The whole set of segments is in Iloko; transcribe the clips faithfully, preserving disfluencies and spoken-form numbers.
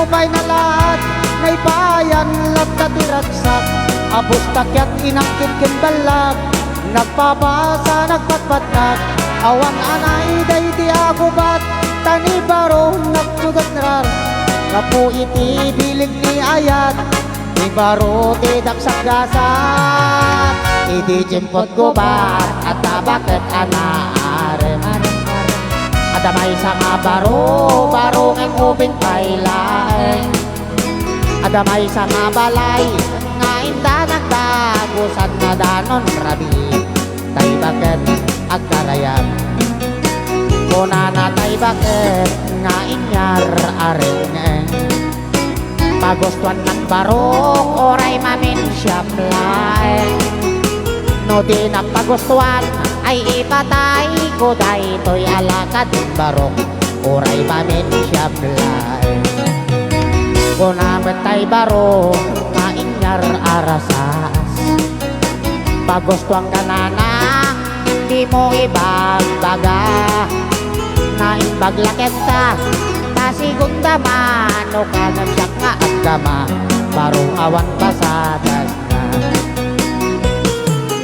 Pay nalaat, naipayan latta ti ragsak. Abus ta kiat inangkit ken ballag. Nagpapasa, nagpatpatnak. Awan a naida iti agubat. Ta ni baro nagsugat rar. Gapu iti bileg ni ayat. Ni baro ti daksang gasat. Idi tiempot gubat, adda baket a naarem. Adda maysa nga baro, baro ngem ubing pay laeng. Adda maysa nga balay, nga inta nagdagusan, nadanon rabii, tay baket agkarayam. Kunana tay baket nga inyar a reng-eng. Pagustuan man barok, uray maminsiam laeng. No di nagpagustuan, ay ipatayko daytoy a lakad barok, uray maminsiam laeng. Kuna met tay barok nga inyar a rasas. Pagustuan ka nana, dimo ibagbaga. Naimbag la kenka, ta segunda mano ka, ngem siak nga agkama, baro awan pasadasna.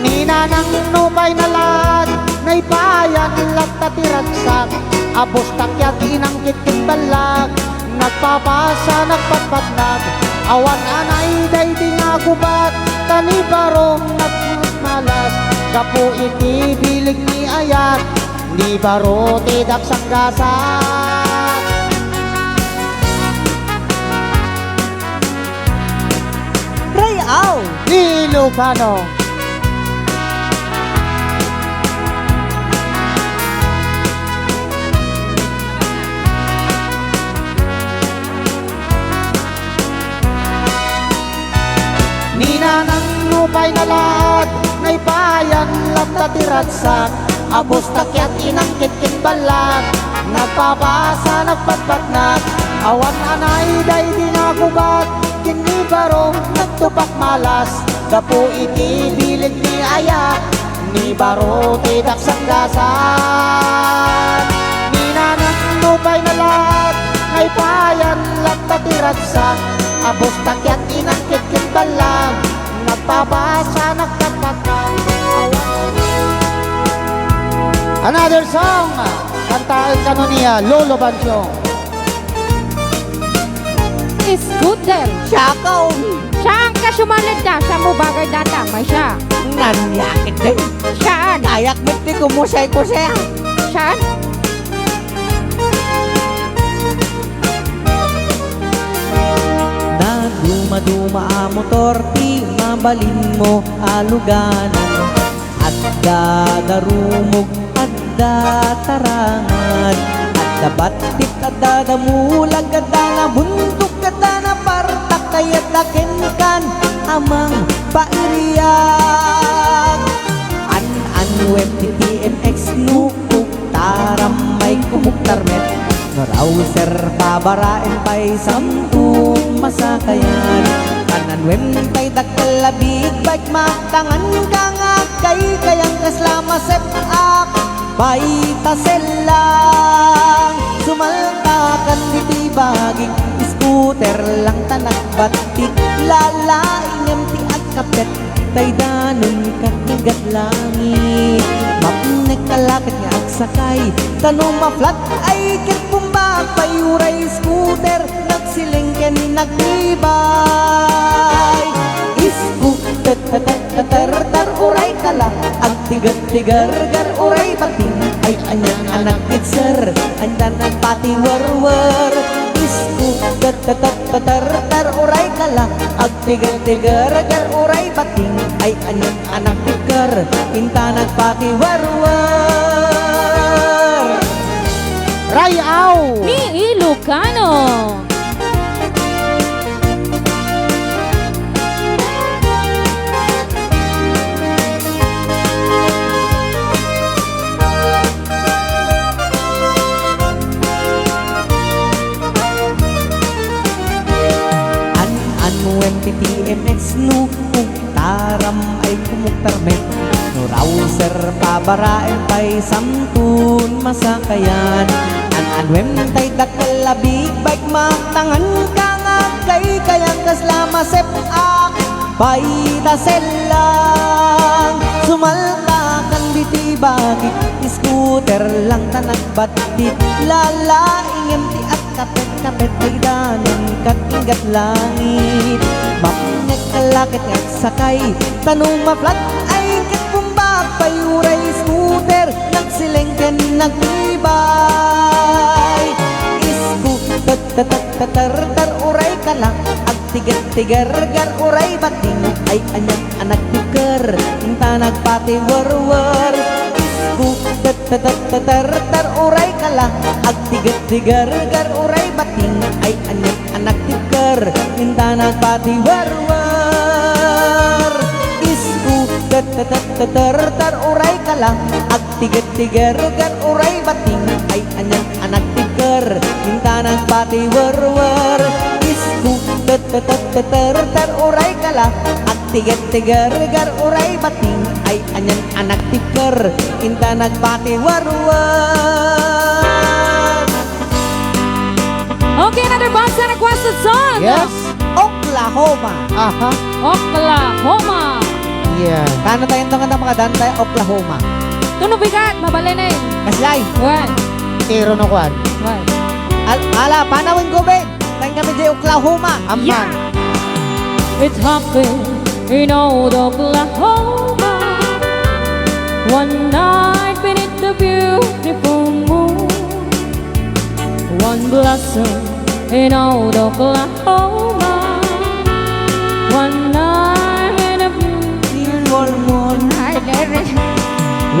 Ni nanang nupay nalaat, naipayan latta ti ragsak, abus ta kiat inangkit ken ballag, nagpapasa, nagpatpatnak, awan a naida idi nga gubat, ta ni baro nagmalas, gapu iti bileg ni ayat, ni baro ti daksang gasat. Ray Aw! Ni Ilocano. Ni nanang nupay nalaat, naipayan latta ti ragsak, abus ta kiat inangkit ken ballag, nagpapasa, nagpatpatnak, awan a naida idi nga gubat, ken ni baro nagtupak malas, gapu iti bileg ni ayat, ni baro ti daksang gasat. Ni nanang nupay nalaat, naipayan latta ti ragsak, abus ta kiat inangkit ken ballag, nagpapasa, nagpatpatnak. Another song, kantaen kano ni Lolo Bansyong. Scooter. Siaka, um. Saan ka sumalad da? Saan mo bagay data? May siya. Nanyakit din. Saan? Kayak mit di kumusay-kusay, ah. Saan? Naduma-duma a motor ti mabalin mo a luganan. Adda darumog, adda tarangad, adda battit, adda damulag, adda nabundok, adda napartak, kayat a kenkan a mangpairiak. An-annuem ti T M X no kugtaram, may kumuktar met. No rouser, pabaraem pay samtong masakayan. An-annuem pay dakkel a big bike, magtangan ka nga agkaykayang kasla masep-ak. Paitasel lang, sumaltakan ditoy bagik, scooter lang ta nagbattik, lalaingem ti agkapet, tay danon kat igat langit. Mapnek ka la ket nga agsakay, ta no ma-flat ay ket bumbag pay uray scooter, nagsileng ken nagribay. Isku, tet, tet, tet, tet, ter, ter, uray kala, agtiget, tigerger, uray bating, ay ania a nagpitser, ania nagpatiwerwer. Isku, tet, tet, tet, tet, ter, ter, uray kala, agtiget, tigerger, uray bating, ay ania a nagpitker, inta nagpatiwerwer. Ray-aw! Ni Ilocano. An-annuem ti T M X no kugtaram ay kumuktar met. No rouser, papa Paraem pay samton masakayan. An-anuem tay dakkel a bigbag, matangan ka nga agkaykayan. Kasla masep-ak pay ta sellang. Sumaltakan diti bakit, scooter lang ta nagbattit. Lalaingem ti agkapet-kapet, ay danum ket inggat langit. Mapnek a lakit nga agsakay, ta no ma-flat ay ket bumba pay. Uray scooter, nagsileng ken nagtibay. Isku, tet, tet, tet, tet, ter, ter, uray kala, agtiger-tigerger, uray bating, ay anian a nagtiker, inta nagpatiwerwer. Isku, tet, tet, tet, tet, ter, ter, uray kala, agtiger-tigerger, uray bating, ay anian a nagtiker, inta nagpatiwerwer. Isku, tet, tet, tet, tet, ter, ter, uray kala, agtiger-tigerger, uray bating, ay anian a nagtiker, inta nagpatiwerwer. Isku, tet, tet, tet, tet, ter, ter, uray kala, agtiger-tigerger, uray bating, ay anian a nagtiker, inta nagpatiwerwer. Okay, another banda requested song. Yes. Oklahoma. Aha. Oklahoma. Yeah. Kano tayo ito nga mga danta, Oklahoma? Tuno bigat, mabalin eh. Kaslay. Well. Tiro no kwan. Well. Al-, ala, panawin ko, Ben. Tayo kami di Oklahoma. Amman. Yeah. It happened in old Oklahoma. One night beneath the beautiful moon, one blossom in old Oklahoma. One night in a beautiful moon,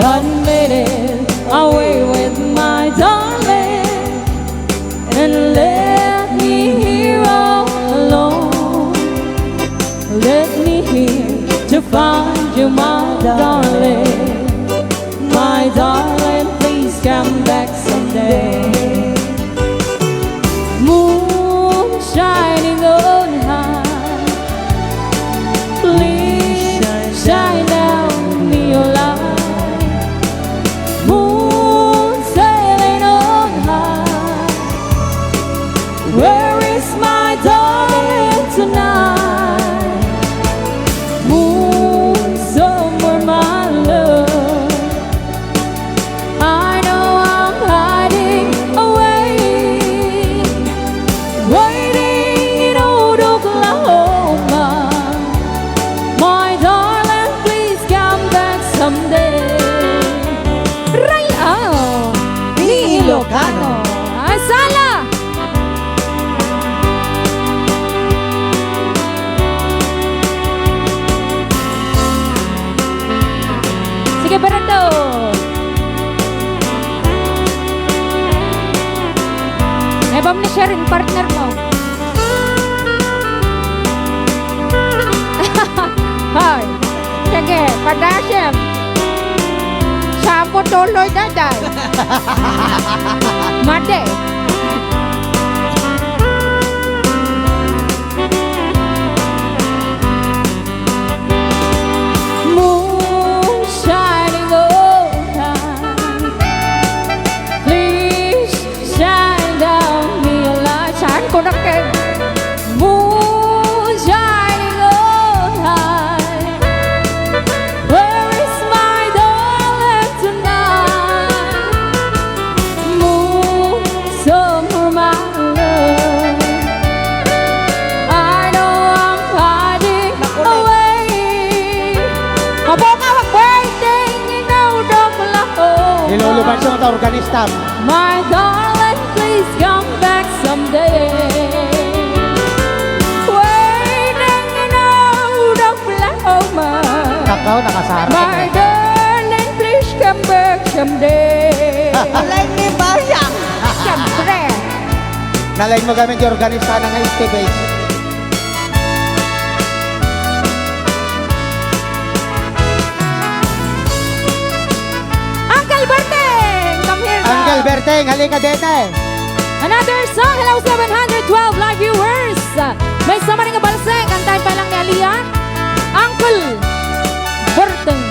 I made it away with my darling and left me here all alone. Left me here to find you, my darling. My darling, please come back someday. Moon shining on high, please shine down me your light. Moon sailing on high, where is my darling tonight? Moon, somewhere, my love, I know I'm hiding away, waiting in old Oklahoma. My darling, please come back someday. Ray-aw ni Ilocano. Ay, sala! Sige, Berto. Ay, bam ni sharing partner mo. Hoy. Sige, padasem. Sampo tuloy, daday. Madi. Moon shining all time. Please shine down me a light. Saan ko na kayo? Moon shining all time. Where is my darling tonight? Moon, somewhere, my love, I know I'm hiding away. Mabunga, waiting in old Oklahoma. Iluluban siya ta organista. My darling, please come back someday. Waiting in old Oklahoma. Takaw, nakasarap. My darling, please come back someday. Alay ni Bayang. Siyempre. Nalain mo kami, di organista na nga Steve H. Uncle Berteng, come here, Uncle Berteng, halika dito. Another song. Hello, seven hundred twelve live viewers. May sama rin nga balse, kantahin pa lang ni Aliyah. Uncle Berteng.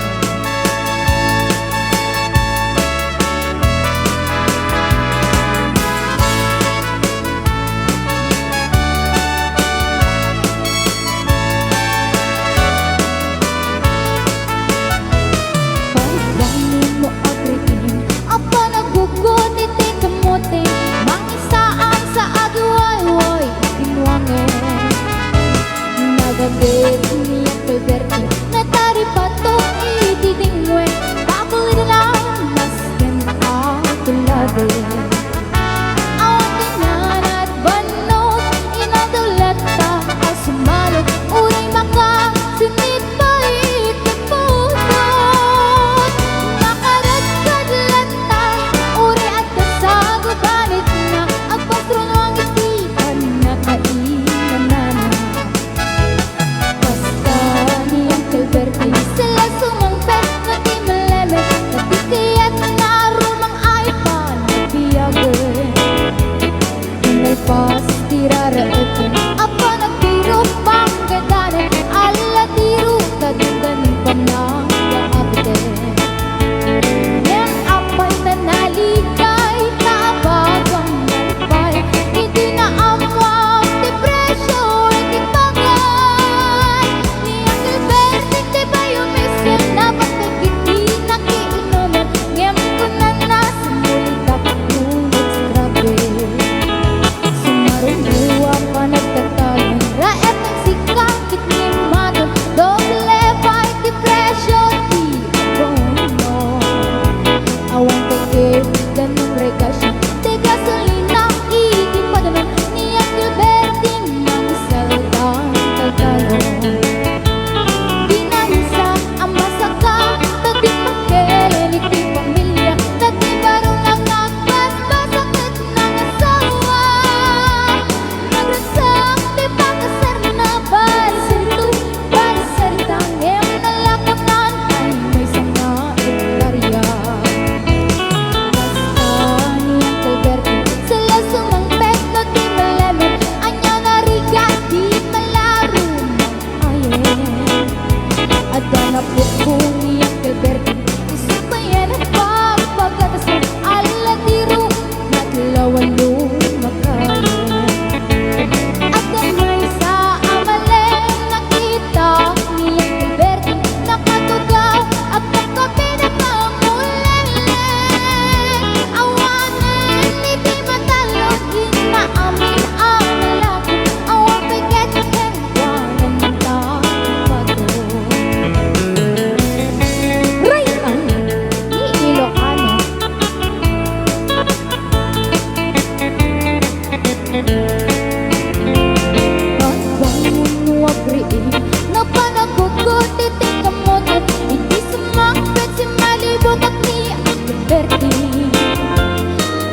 Bertie,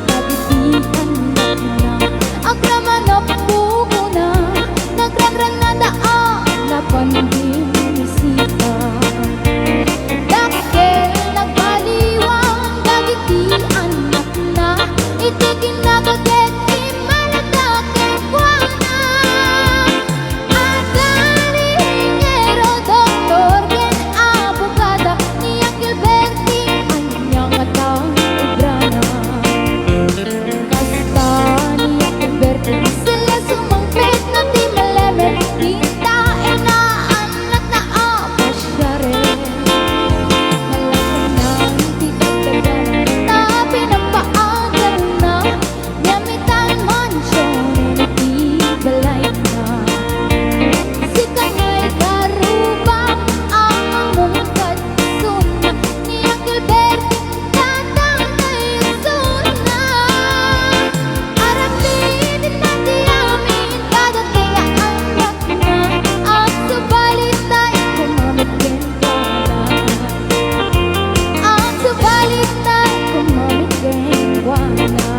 dagiti annakna, agraman a pugona, nagrangrangada a napan dimmisita. Dakkel nagbaliwan dagiti annakna, iti kinnaga ket immarda kenkuana. Adda ni ingeniero, doktor, ken abogada, ni Angel Bertie, ania ngata obrana? Kasta ni Angel Bertie, sella sumangpetna ti malemed, dinta inaannakna a pasiaren. Nalaknan ti dagdagana, ta pinapaagarna, Miamitan Mansion iti balayna. Sika ngay karubam, ammom kad sunna, ni Angel Bertie tatang nga isuna. Aramidenda ti amin kadagiti annakna, agsubali ta ikumamit kenkuana. Agsubali ta ikumamit kenkuana.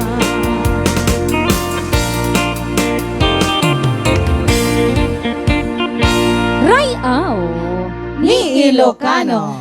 Ray-aw ni Ilocano.